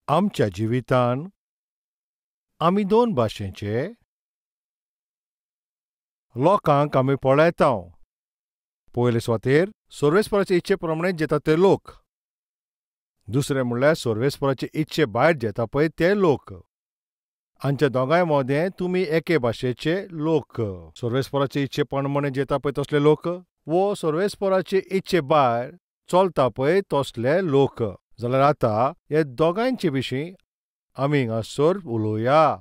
आमच्या जिवितान आमी दोन भाशेंचे लोकांक आमी पळयता. पयले सुवातेर सर्वेस्पराचे इच्छे प्रमाणे जेता ते लोक, दुसरें म्हणल्यार सर्वेस्पराचे इच्छे भायर जेता पळय ते लोक. आमच्या दोगांय मदें तुमी एके भाशेचे लोक. सर्वेस्पराचे इच्छे प्रमाणे जेता पळय तसले लोक वो सर्वेस्पराचे इच्छे भायर चलता पळय तसले लोक. जाल्यार आतां हे दोगांयचे विशीं आमी हांगासर उलोवया.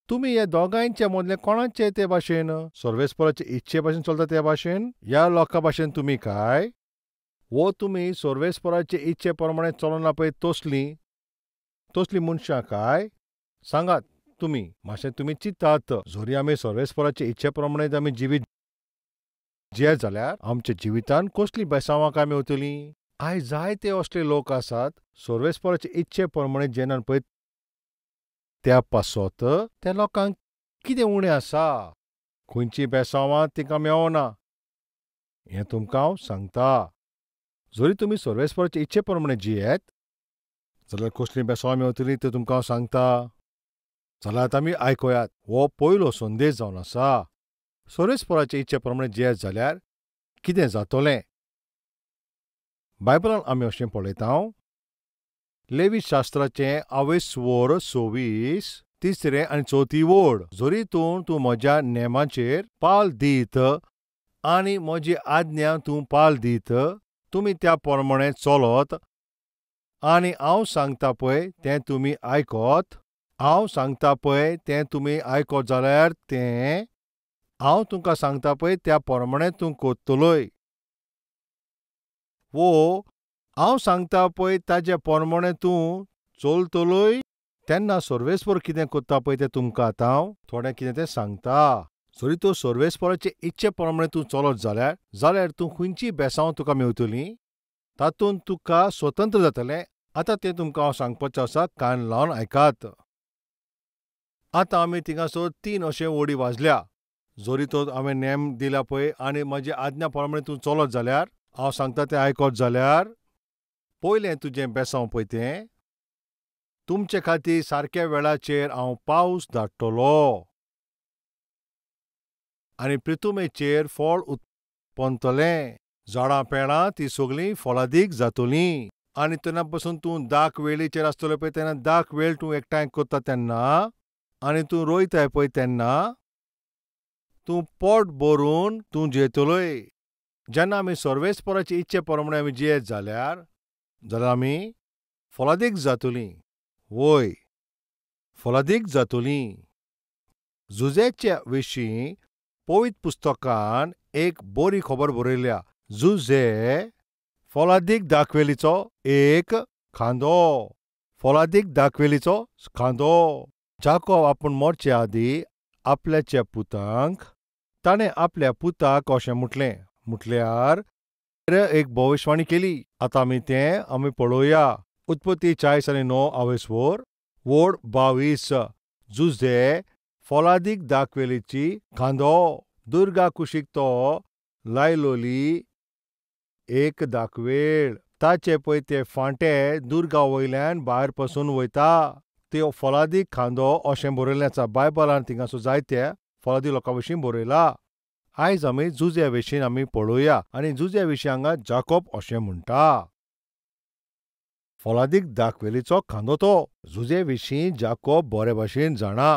तुमी हे दोगांयच्या मदले कोणाचे ते भाशेन सर्वेस्पराचे इच्छे भाशेन चलता ते भाशेन ह्या लोकां भाशेन तुमी काय वो तुमी सर्वेस्पराचे इच्छे प्रमाणे चलना पळय तसलीं तसलीं मनशां काय? सांगात तुमी मातशें तुमी चिंतात. जरी आमी सर्वेस्पराचे इच्छे प्रमाणे आमी जिवीत जियेत जाल्यार आमच्या जिवितान कसलीं बेसांवां काय मेवतलीं? आयज जायते असले लोक आसात सर्वेस्पराचे इच्छे प्रमाणे जेन्ना पळय त्या पासत त्या लोकांक कितें उणें आसा, खंयचीं बेसांवां तिका मेवना हें तुमकां हांव सांगता. जरी तुमी सर्वेस्पराचे इच्छे प्रमाणे जियेत जाल्यार कसलीं बेसांवां मेवतलीं तें तुमकां हांव सांगता. चलात आमी आयकुयात. हो पयलो संदेश जावन आसा. सर्वेस्पराचे इच्छे प्रमाणे जियेत जाल्यार कितें जातलें? बायबलान आमी अशें पळयता, लेवी शास्त्राचें आवेस्वर 26 तिसरें आनी चवथी वड, जरी तूं तूं म्हज्या नेमाचेर पाल दीत आनी म्हजी आज्ञा तूं पाल दीत, तुमी त्या प्रमाणे चलत आनी हांव सांगता पळय तें तुमी आयकत, हांव सांगता पळय तें तुमी आयकत जाल्यार तें हांव तुमकां सांगता पळय त्या प्रमाणे तूं करतलोय. वो हांव सांगता पळय ताजे प्रमाणे तूं चलतलोय. तेन्ना सर्वेस्पर कितें करता पळय तें तुमकां आतां हांव थोडें कितें तें सांगता. जरी तूं सर्वेस्पराचे इच्छे प्रमाणे तूं चलत जाल्यार जाल्यार तूं खंयचीं बेसांवां तुका मेवतलीं, तातूंत तुका स्वतंत्र जातलें. आतां तें तुमकां हांव सांगपाचें आसा, कान लावन आयकात. आतां आमी थिंगासर 3 अशे ओडी वाजल्या. जरी तो हांवें नेम दिला पळय आनी म्हजी आज्ञा प्रमाणे तूं चलत जाल्यार, हांव सांगता तें आयकत जाल्यार, पयलें तुजें बेसांव पळय तें तुमचे खातीर सारक्या वेळाचेर हांव पावस धाडटलो आनी प्रितुमेचेर फळ उत्पनतलें. झाडां पेडां ती सगळीं फळादीक जातलीं. आनी तेन्ना पसून तूं दाक वेळीचेर आसतलो पळय तेन्ना दाक वेळ तूं एकठांय करता तेन्ना आनी तूं रोयताय पळय तेन्ना तूं पोट भरून तूं जेतलोय. जेन्ना आमी सर्वेस्पराचे इच्छे प्रमाणे आमी जियेत जाल्यार जाल्यार आमी फळादीक जातलीं. वय, फळादीक जातलीं. जुजेच्या विशीं पवित्र पुस्तकान एक बरी खबर बरयल्या. जुजे फळादीक दाखवेलीचो एक खांदो, फळादीक दाखवेलीचो खांदो. जाकोब आपूण मरचे आदीं आपल्याच्या पुतांक ताणें आपल्या पुताक अशें म्हटलें, म्हटल्यार एक भविश्यवाणी केली. आतां आमी तें आमी पळोवया. उत्पत्ती 40 आनी 9 आवेस्वर वड 22. जुजे फळादीक दाखवेलीची खांदो, दुर्गा कुशीक तो लायलोली एक दाखवेळ. ताचे पळय ते फांटे दुर्गा वयल्यान भायर पसून वयता. त्यो फळादीक खांदो अशें बरयल्लें आसा. बायबलान थिंगासर जायते फळादीक लोकां विशीं बरयला. आयज आमी जुज्या विशीं आमी पळोवया. आनी जुज्या विशीं हांगा जाकोब अशें म्हणटा, फळादीक दाखवेलीचो खांदो तो. जुजे विशीं जाकोब बरे भाशेन जाणा.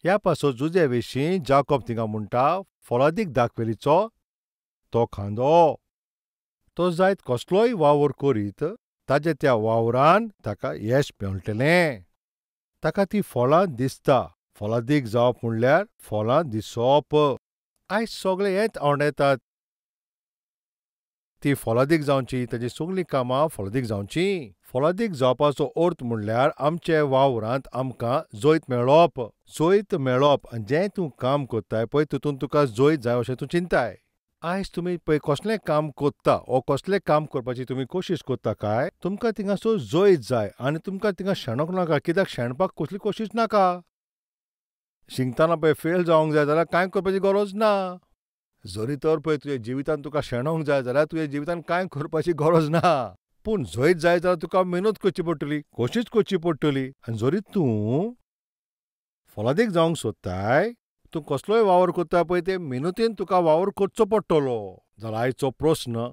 ह्या पासत जुजे विशीं जाकोब थिंगा म्हणटा, फळादीक दाखवेलीचो तो खांदो. तो जायत कसलोय वावर करीत ताजे त्या वावरान ताका येश मेळटलें. ताका ती फळां दिसता. फळादीक जावप म्हणल्यार फळां दिसप. आयज सगळे हेच आवडटात, ती फळादीक जावची, ताजी सगळीं कामां फळादीक जावची. फळादीक जावपाचो अर्थ म्हणल्यार आमचे वावरांत आमकां जैत मेळप. जैत मेळप आनी जें तूं काम करताय पळय तितून तुका जैत जाय अशें तूं चिंताय. आयज तुमी पळय कसलें काम करता वो कसलें काम करपाची तुमी कोशिश करता काय तुमकां थिंगासर जैत जाय आनी तुमकां थिंगा शेणोंक नाका. कित्याक शेणपाक कसली कोशिश नाका. शिंकतना पळय फेल जावंक जाय जाल्यार कांय करपाची गरज ना. जरी तर पळय तुज्या जिवितान तुका शेणोंक जाय जाल्यार तुज्या जिवितान कांय करपाची गरज ना. पूण जैत जाय जाल्यार तुका मेहनत करची पडटली, कोशीश करची पडटली. आनी जरी तूं फलादीक जावंक सोदताय, तूं कसलोय वावर करता पळय ते मेहनतीन तुका वावर करचो पडटलो. जाल्यार आयचो प्रस्न,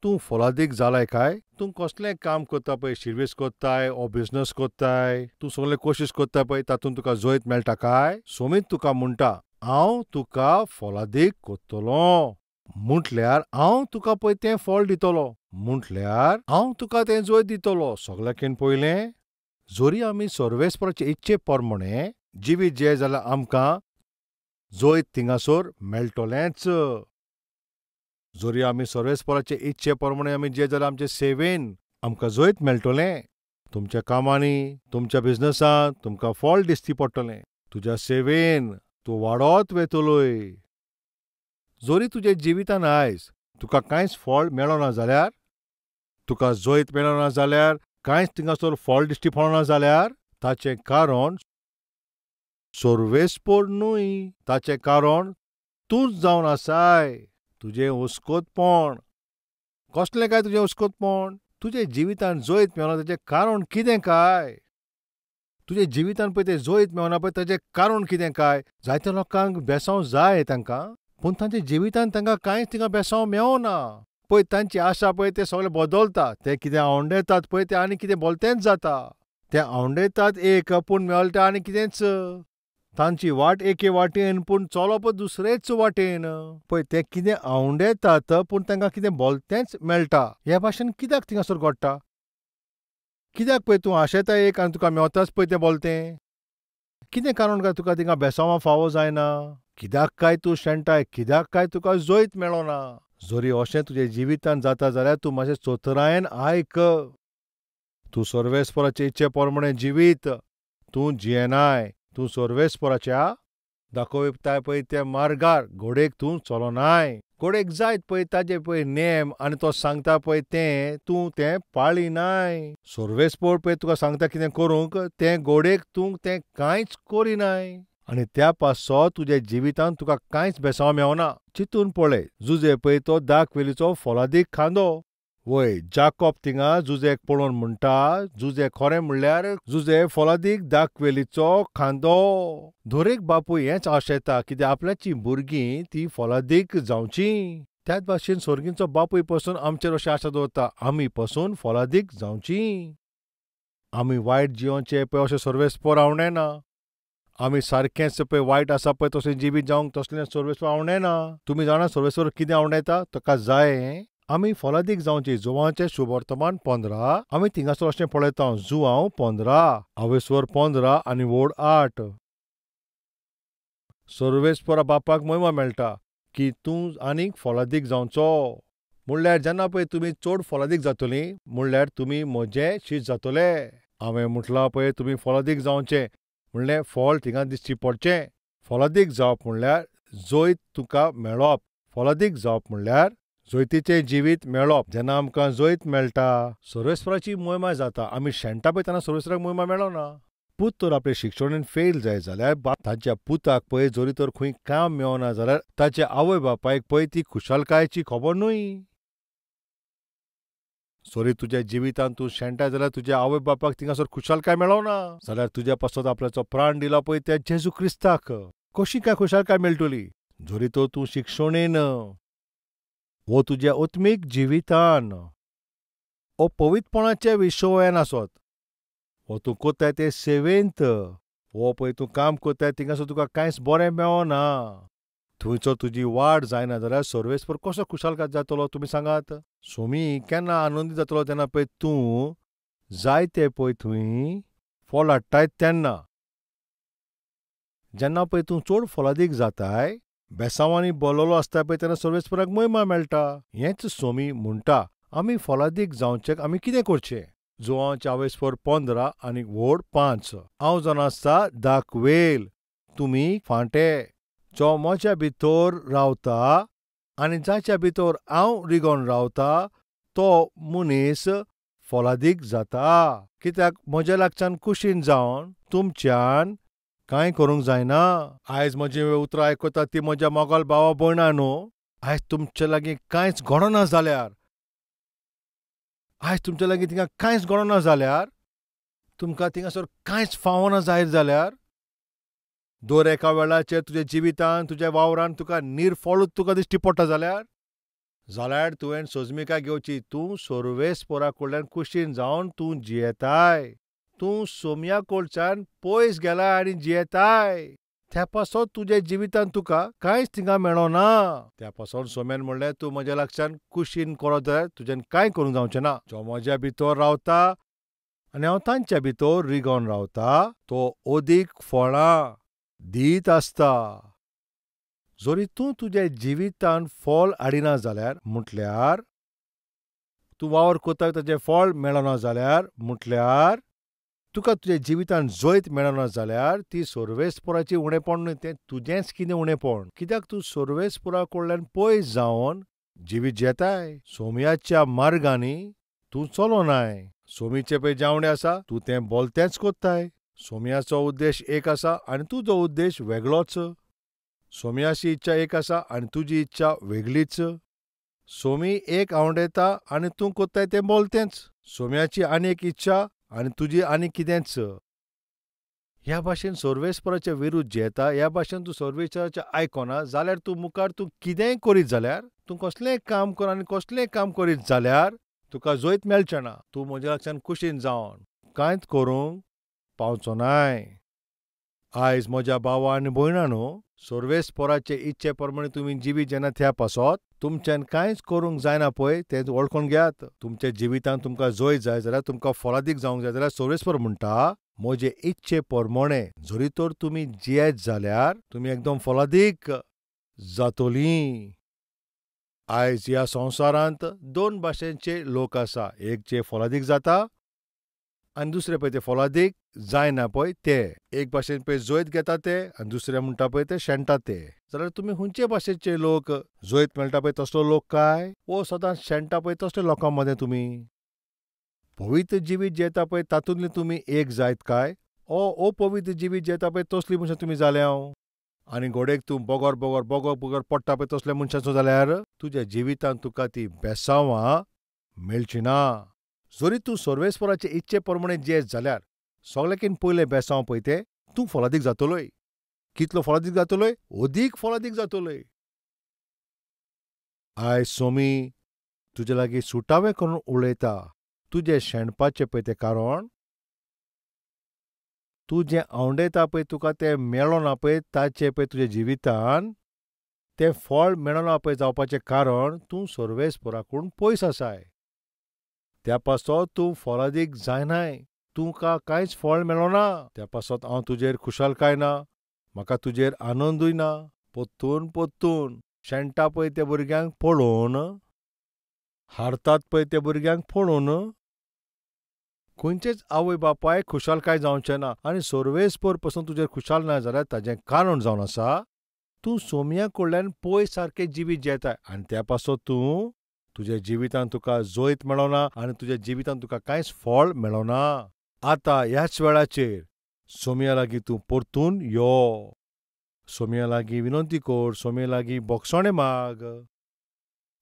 तूं फलादीक जालाय काय? तूं कसलें काम करता पळय, शिर्वीस करताय ओ बिजनस करताय, तूं सगळें कोशिश करता पळय तातूंत तुका जैत मेळटा काय? सोमीत तुका म्हणटा, हांव तुका फलादीक करतलो. म्हटल्यार हांव तुका पळय तें फळ दितलो, म्हटल्यार हांव तुका तें जैत दितलो. सगळ्याकीन पयलें जरी आमी सर्वेस्पराचे इच्छे प्रमाणे जिवीत जे जाल्यार आमकां जैत थिंगासर मेळटलेंच. जरी आमी सर्वेस्पराचे इच्छे प्रमाणे आमी जे जाल्यार आमचे सेवेन आमकां जैत मेळटलें. तुमच्या कामांनी, तुमच्या बिजनसांत तुमकां फळ दिसती पडटलें. तुज्या सेवेन तूं वाडत वेतलोय. जरी तुज्या जिवितान आयज तुका कांयच फळ मेळना जाल्यार, तुका जैत मेळना जाल्यार, कांयच थिंगासर फळ दिश्टी पडना जाल्यार, ताचें कारण सर्वेस्पर न्हय, ताचें कारण तूंच जावन आसाय. तुजें उस्कोतपण. कसलें काय तुजें उस्कोतपण? तुजें जिवितान जैत मेळना ताचें कारण कितें काय? तुजें जिवितान पळय तें जैत मेळना पळय ताचें कारण कितें काय? जायत्या लोकांक बेसांव जाय तांकां, पूण तांच्या जिवितान तांकां कांयच थिंगा बेसांव मेळना. पळय तांची आशा पळय ते सगळें बदलता. ते कितें आवंडेतात पळय तें आनी कितें बोलतेंच जाता. ते आवंडेतात एक, पूण मेळटा आनी कितेंच. तांची वाट एके वाटेन, पूण चलप दुसरेच वाटेन. पळय ते कितें आवंडेतात पूण तांकां कितें बोलतेंच मेळटा. हे भाशेन कित्याक थिंगासर घडटा? कित्याक पळय तूं आशेता एक आनी तुका मेवताच पळय तें बोलतें? कितें कारण काय तुका थिंगा बेसांवां फावो जायना? कित्याक काय तूं शेणटाय? कित्याक काय तुका जैत मेळना? जरी अशें तुज्या जिवितान जाता जाल्यार तूं मातशें चतुरायेन आयक. तूं सर्वेस्पराचे इच्छे प्रमाणे जिवीत तूं जियेनाय. तूं सर्वेस्पराच्या दाखोवताय पळय त्या मार्गार घोडेक तूं चलोनाय. घोडेक जायत पळय ताजे पळय नेम आनी तो सांगता पळय तें तूं तें पाळिनाय. सर्वेस्पर पळय तुका सांगता कितें करूंक, तें घोडेक तूं तें कांयच करिनाय. आनी त्या पासत तुज्या जिवितांत तुका कांयच बेसांव मेवना. चिंतून पळय, जुजे पळय तो दाखवेलीचो फलादीक खांदो. वय जाकोब थिंगा जुजेक पळोवन म्हणटा, जुजे खरें म्हणल्यार जुजे फलादीक दाखवेलीचो खांदो. दरेक बापूय हेंच आशेता कित्याक आपल्याची भुरगीं ती फलादीक जावची. त्याच भाशेन सर्गींचो बापूय पसून आमचेर अशें आशा दवरता, आमी पसून फलादीक जावची. आमी वायट जियोवचें पळय अशें सर्वेस्पर आवडेना. आमी सारकेंच पळय वायट आसा पळय तशें जिवीत जावंक तसलें सर्वेस्पर आवडेना. तुमी जाणा सर्वेस्पर कितें आवडेता? ताका जाय आमी फलादीक जावची. जुवांचें शुभवर्तमान 15 आमी थिंगासर अशें पळयता. जुवांव 15 आवेस्वर 15 आनी वोड 8. सर्वेस्परा बापाक मोहिमा मेळटा की तूं आनीक फलादीक जावचो. म्हणल्यार जेन्ना पळय तुमी चड फलादीक जातली म्हणल्यार तुमी म्हजे शीत जातले. हांवें म्हटलां पळय तुमी फलादीक जावचें म्हणल्यार फळ थिंगा दिश्टी पडचें. फलादीक जावप म्हणल्यार जैत तुका मेळप. फलादीक जावप म्हणल्यार जैतीचें जिवीत मेळप. जेन्ना आमकां जैत मेळटा सर्वेस्पराची मोहिमा जाता. आमी शेणटा पळय तेन्ना सर्वेस्पराक मोहिमा मेळना. पूत तर आपले शिक्षणेन फेल जाय जाल्यार ताच्या पुताक पळय जरी तर खंय काम मेळना जाल्यार ताच्या आवय बापायक पळय ती खुशालकायेची खबर न्हय. सॉरी तुज्या जिवितांत तूं शेणटा जाल्यार तुज्या आवय बापाक थिंगासर खुशालकाय मेळना जाल्यार तुज्या पासत आपल्याचो प्राण दिला पळय त्या जेजू क्रिस्ताक कशी काय खुशालकाय मेळटली? जरी तर तूं शिक्षणेन वो तुज्या आत्मीक जिवितान वो पवित्रपणाच्या विशयान आसत वो तूं कोताय ते सेवेंत वो पळय तूं काम कोताय थिंगासर तुका कांयच बरें मेळना. थंयचो तुजी वाड जायना जाल्यार सर्वेस्पर कसो खुशालकाय जातलो तुमी सांगात? सोमी केन्ना आनंदी जातलो तेन्ना पळय तूं जायते पळय थंय फळ हाडटाय तेन्ना. जेन्ना पळय तूं चड फलादीक जाताय, बेसांवांनी बोललो आसता पळय तेन्ना सर्वेस्पराक मोहिमा मेळटा. हेंच सोमी म्हणटा, आमी फलादीक जावचें आमी कितें करचें? जुवांचे आवेस्पर 15 आनी वोड 5. हांव जावन आसता दाखवेल, तुमी फांटे. जो म्हज्या भितर रावता आनी जाच्या भितर हांव रिगोन रावता तो मनीस फलादीक जाता. कित्याक म्हज्या लागच्यान कुशीन जावन तुमच्यान कांय करूंक जायना. आयज म्हजी उतरां आयकता ती म्हज्या मोगाल भावा भयणा न्हू. आयज तुमचे लागीं कांयच घडना जाल्यार, आयज तुमच्या लागीं थिंगा कांयच गणना जाल्यार, तुमकां थिंगासर कांयच फावना जायत जाल्यार, दर एका वेळाचेर तुज्या जिवितान तुज्या वावरान तुका निर्फळूच तुका दिश्टी पडटा जाल्यार, जाल्यार तुवें सोजमिकाय घेवची. तूं सर्वेस्परा कडल्यान कुशीन जावन तूं जियेताय. तूं सोम्या कडच्यान पयस गेलाय आनी जियेताय. त्या पासत तुज्या जिवितान तुका कांयच थिंगा मेळना. त्या पासत सोम्यान म्हणलें, तूं म्हज्या लागच्यान कुशीन करत जाल्यार तुज्यान कांय करूंक जावचें ना. जो म्हज्या भितर रावता आनी हांव तांच्या भितर रिगोन रावता तो अदीक फळां दीत आसता. जरी तूं तुज्या जिवितान फळ हाडिना जाल्यार, म्हटल्यार तूं वावर करता ताचें फळ मेळना जाल्यार, म्हटल्यार तुका तुज्या जिवितान जैत मेळना जाल्यार, ती सर्वेस्पराची उणेपण न्हय, तें तुजेंच कितें उणेपण. कित्याक तूं सर्वेस्परा कडल्यान पयस जावन जिवीत जेताय. सोम्याच्या मार्गांनी तूं चलोनाय. सोमीचे पळय जेवणें आसा तूं तें बोलतेंच कोत्ताय. सोम्याचो उद्देश एक आसा आनी तुजो उद्देश वेगळोच. सोम्याची इच्छा एक आसा आनी तुजी इच्छा वेगळीच. सोमी एक आवडेता आनी तूं कोत्ताय तें बोलतेंच. सोम्याची आनी एक इच्छा आनी तुजी आनी कितेंच. ह्या भाशेन सर्वेस्पराच्या विरुद्ध जेता, ह्या भाशेन तूं सर्वेस्पराचें आयकना जाल्यार तूं मुखार तूं कितेंय करीत जाल्यार, तूं कसलेंय काम कर आनी कसलेंय काम करीत जाल्यार तुका जैत मेळचें ना. तूं म्हज्या लागच्यान कुशीन जावन कांयच करूंक पावचो नाय. आयज म्हज्या भावा आनी भयणांनो, सर्वेस्पराचे इच्छे प्रमाणे तुमी जिवीत जेन्ना त्या पासत तुमच्यान कांयच करूंक जायना पळय तें वळखून घेयात. तुमच्या जिवितांत तुमकां जैत जाय जाल्यार, तुमकां फळादीक जावंक जाय जाल्यार सर्वेस्पर म्हणटा, म्हजे इच्छे प्रमाणे जरी तर तुमी जियेत जाल्यार तुमी एकदम फळादीक जातलीं. आयज ह्या संवसारांत दोन भाशेंचे लोक आसा. एक जे फळादीक जाता आनी दुसरे पळय ते फळादीक जायना पळय ते. एक भाशेन पळय जैत घेता ते आनी दुसरे म्हणटा पळय ते शेणटा ते. जाल्यार तुमी खंयचे भाशेचे लोक? जैत मेळटा पळय तसलो लोक काय वो सदांच शेणटा पळय तसले लोकां मदें तुमी? पवित्र जिवीत जेता पळय तातूंतली तुमी एक जायत काय ओ अपवित्र जिवीत जेता पळय तसली मनशां तुमी जाल्या? आनी घोडेक तूं बगर बगर बगर बगर पडटा पळय तसल्या मनशाचो जाल्यार तुज्या जिवितांत तुका ती बेसांवां मेळची ना. जरी तूं सर्वेस्पराचे इच्छे प्रमाणे जियेत जाल्यार सगळ्याकीन पयलें बेसांव पळय तें तूं फळादीक जातलोय. कितलो फळादीक जातलोय? अदीक फळादीक जातलोय. आयज सोमी तुजे लागीं सुटावें करून उलयता. तुजें शेणपाचें पळय तें कारण, तूं जें आवडेता पळय तुका तें मेळना पळय ताचें पळय तुज्या जिवितान तें फळ मेळना पळय जावपाचें कारण तूं सर्वेस्पराकून पयस आसाय. त्या पासत तूं फळादीक जायनाय. तुका कांयच फळ मेळना. त्या पासत हांव तुजेर खुशालकाय ना, म्हाका तुजेर आनंदूय ना. पोत्तून पोत्तून शेणटा पळय त्या भुरग्यांक पळोवन, हारतात पळय त्या भुरग्यांक पळोवन खंयचेच आवय बापाय खुशालकाय जावचें ना. आनी सर्वेस्पर पसून तुजेर खुशाल ना जाल्यार ताजें कारण जावन आसा तूं सोम्या कडल्यान पयस सारकें जिवीत जेताय आनी त्या पासत तूं तुज्या जिवितांत तुका जैत मेळना आनी तुज्या जिवितांत तुका कांयच फळ मेळना. आतां ह्याच वेळाचेर सोम्या लागीं तूं परतून यो. सोम्या लागीं विनंती कर, सोम्या लागीं बोगसणें माग.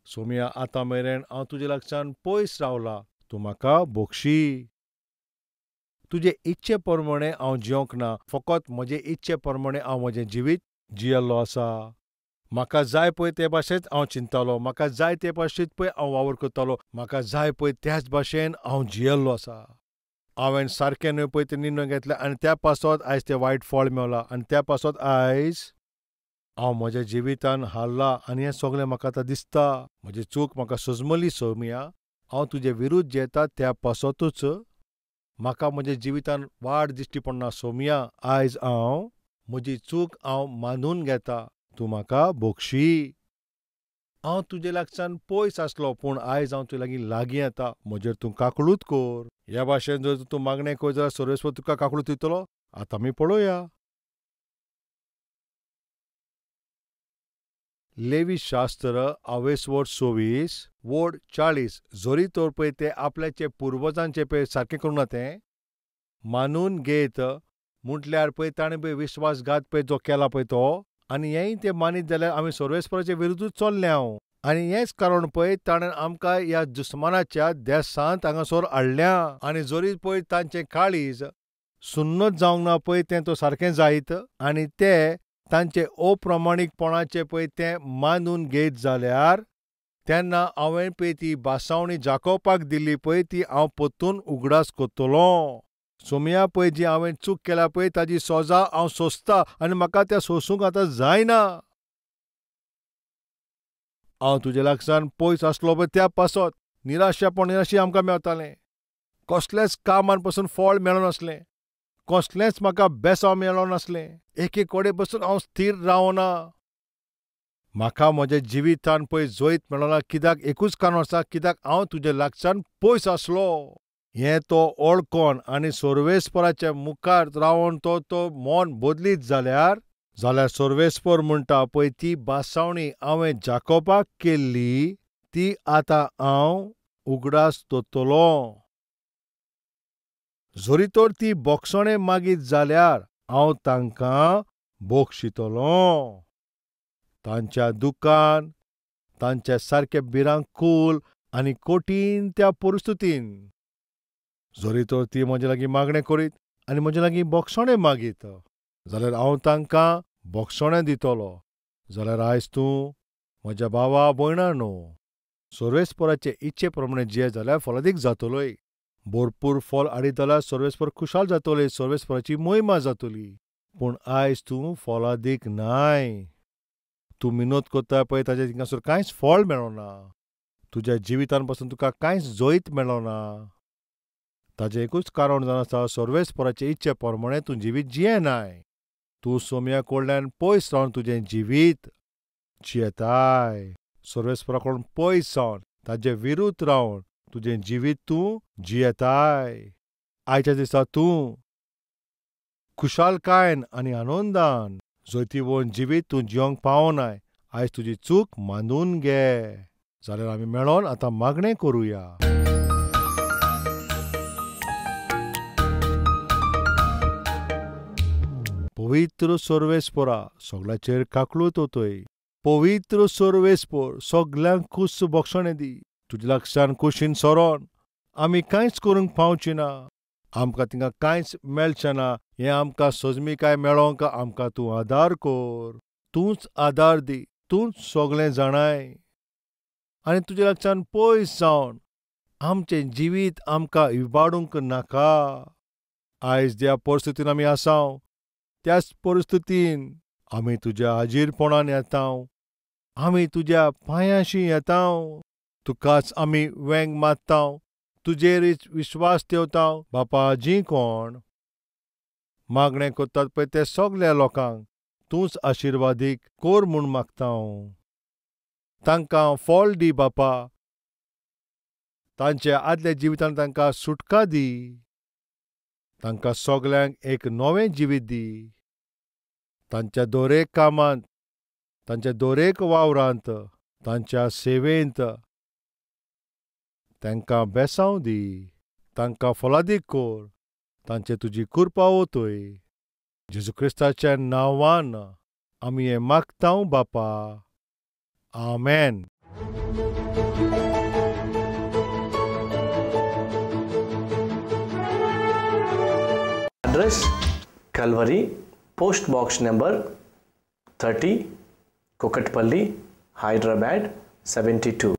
सोम्या आतां मेरेन हांव तुज्या लागच्यान पयस रावला, तूं म्हाका बोगशी. तुजे इच्छे प्रमाणे हांव जियोंक ना, फकत म्हजे इच्छे प्रमाणे हांव म्हजें जिवीत जियेल्लो आसा. म्हाका जाय पळय ते भाशेंत हांव चिंततालो, म्हाका जाय ते भाशेंत पळय हांव वावर करतालो, म्हाका जाय पळय त्याच भाशेन हांव जियेल्लो आसा. हांवें सारकें न्हय पळय ते निर्णय घेतले आनी त्या पासत आयज तें वायट फळ मेवलां आनी त्या पासत आयज हांव म्हज्या जिवितान हारला आनी हें सगळें म्हाका आतां दिसता. म्हजी चूक म्हाका सजमली सोम्या. हांव तुजे विरुद्ध जेता त्या पासतूच म्हाका म्हज्या जिवितान वाड दिश्टी पडना. सोम्या, आयज हांव म्हजी चूक हांव मानून घेता, तूं म्हाका बोगशी. हांव तुजे लागच्यान पयस आसलो पूण आयज हांव तुजे लागीं लागीं येता. म्हजेर तूं काकळूत कर. ह्या भाशेन जर तूं मागणें कर जाल्यार सर्वेस्पर तुका काकळूत दितलो. आतां आमी पळोवया. लेवी शास्त्र आवेसवड 26 वड 40. जरी तर पळय ते आपल्याचे पुर्वजांचे पळय सारकें करूं ना तें मानून घेत म्हटल्यार पळय ताणें पळय विश्वासघात पळय जो केला पळय तो, आनी हेंय ते मानीत जाल्यार आमी सर्वेस्पराचे विरुद्धूच चल्ले हांव. आनी हेंच कारण पळय ताणें आमकां ह्या दुस्मानाच्या देसांत हांगासर हाडल्या. आनी जरी पळय तांचें काळीज सुन्नत जावंक ना पळय तें तो सारकें जायत आनी ते तांचे अप्रमाणीकपणाचें पळय तें मानून घेत जाल्यार तेन्ना हांवें पळय ती बासावणी जाकोवपाक दिल्ली पळय ती हांव परतून उगडास करतलों. सोमया पळय जी हांवें चूक केल्या पळय ताजी सोजा हांव सोंसता आनी म्हाका त्या सोंसूंक आतां जायना. हांव तुज्या लागसान पयस आसलो पळय त्या पासत निराशापण निराशी आमकां मेवतालें. कसलेंच कामान पसून फळ मेळनासलें, कसलेंच म्हाका बेसांव मेळनासलें. एके कडेन पसून हांव स्थीर रावना. म्हाका म्हज्या जिवितान पळय जैत मेळना कित्याक एकूच कारण आसा, कित्याक हांव तुज्या लागसान पयस आसलो. हें तो ओळखोन आनी सर्वेस्पराच्या मुखार रावन तो तो मन बदलीत जाल्यार जाल्यार सर्वेस्पर म्हणटा पळय ती बासावणी हांवें जाकोबाक केल्ली ती आतां हांव उगडास दवरतलों. जरी तर ती बोगसणें मागीत जाल्यार हांव तांकां बोगशितलों. तांच्या दुकान तांच्या सारकें भिरांकूल आनी कठीण त्या परिस्थितीन जरी तर ती म्हजे लागीं मागणें करीत आनी म्हजे लागीं बोगसणें मागीत जाल्यार हांव तांकां बोगसणें दितलो. जाल्यार आयज तूं म्हज्या भावा भयणा न्हू सर्वेस्पराचे इच्छे प्रमाणे जिये जाल्यार फलादीक जातलोय. भरपूर फल हाडीत जाल्यार सर्वेस्पर खुशाल जातोले, सर्वेस्पराची मोहिमा जातली. पूण आयज तूं फलादीक नाय. तूं मिनोद करता पळय ताजें थिंगासर कांयच फळ मेळना. तुज्या जिवितान पासून तुका कांयच जैत मेळना. ताजें एकूच कारण जावन आसा, सर्वेस्पराचे इच्छे प्रमाणे तूं जिवीत जियेनाय. तूं सोम्या कडल्यान पयस रावन तुजें जिवीत जियेताय. सर्वेस्परा कडल्यान पयस जावन ताजे विरुद्ध रावन तुजें जिवीत तूं जियेताय. आयच्या दिसा तूं खुशालकायेन आनी आनंदान जैतिवंत जिवीत तूं जिवंक पावनाय. आयज तुजी चूक मानून घे. जाल्यार आमी मेळोन आतां मागणें करुया. पवित्र सर्वेस्परा सगळ्याचेर काकळूत वतय. पवित्र सर्वेस्पर सगळ्यांक खुश बक्षणें दी. तुज्या लागसान कुशीन सरोन आमी कांयच करूंक पावची ना. आमकां थिंगा कांयच मेळचें ना. हें आमकां सजमीकाय मेळोंक आमकां तूं आदार कर. तूंच आदार दी, तूंच सगळें जाणाय. आनी तुज्या लागसान पयस जावन आमचें जिवीत आमकां इबाडूंक नाका. आयज ज्या परिस्थितीन आमी आसाव त्याच परिस्थितीन आमी तुज्या हाजीरपणान येताव, आमी तुज्या पांयांशी येताव. तुकाच आमी वेंग मारताव, तुजेरच विश्वास ठेवताव. बापा जी कोण मागणें करतात पळय ते सगल्या लोकांक तूंच आशिर्वादीक कोर म्हूण मागता. तांकां फळ दी बापा, तांच्या आदल्या जिवितान तांकां सुटका दी. तांकां सगल्यांक एक नवें जिवीत दी. तांच्या दरेक कामांत, तांच्या दरेक वावरांत, तांच्या सेवेंत तांकां बेसांव दी. तांकां फलादीक कोर. तांचे तुजी कृपा वतय. जेजू क्रिस्ताच्या नांवान आमी हें मागतांव बापा. आमेन. Address Calvary, post box number 30, Kukatpally, Hyderabad 72.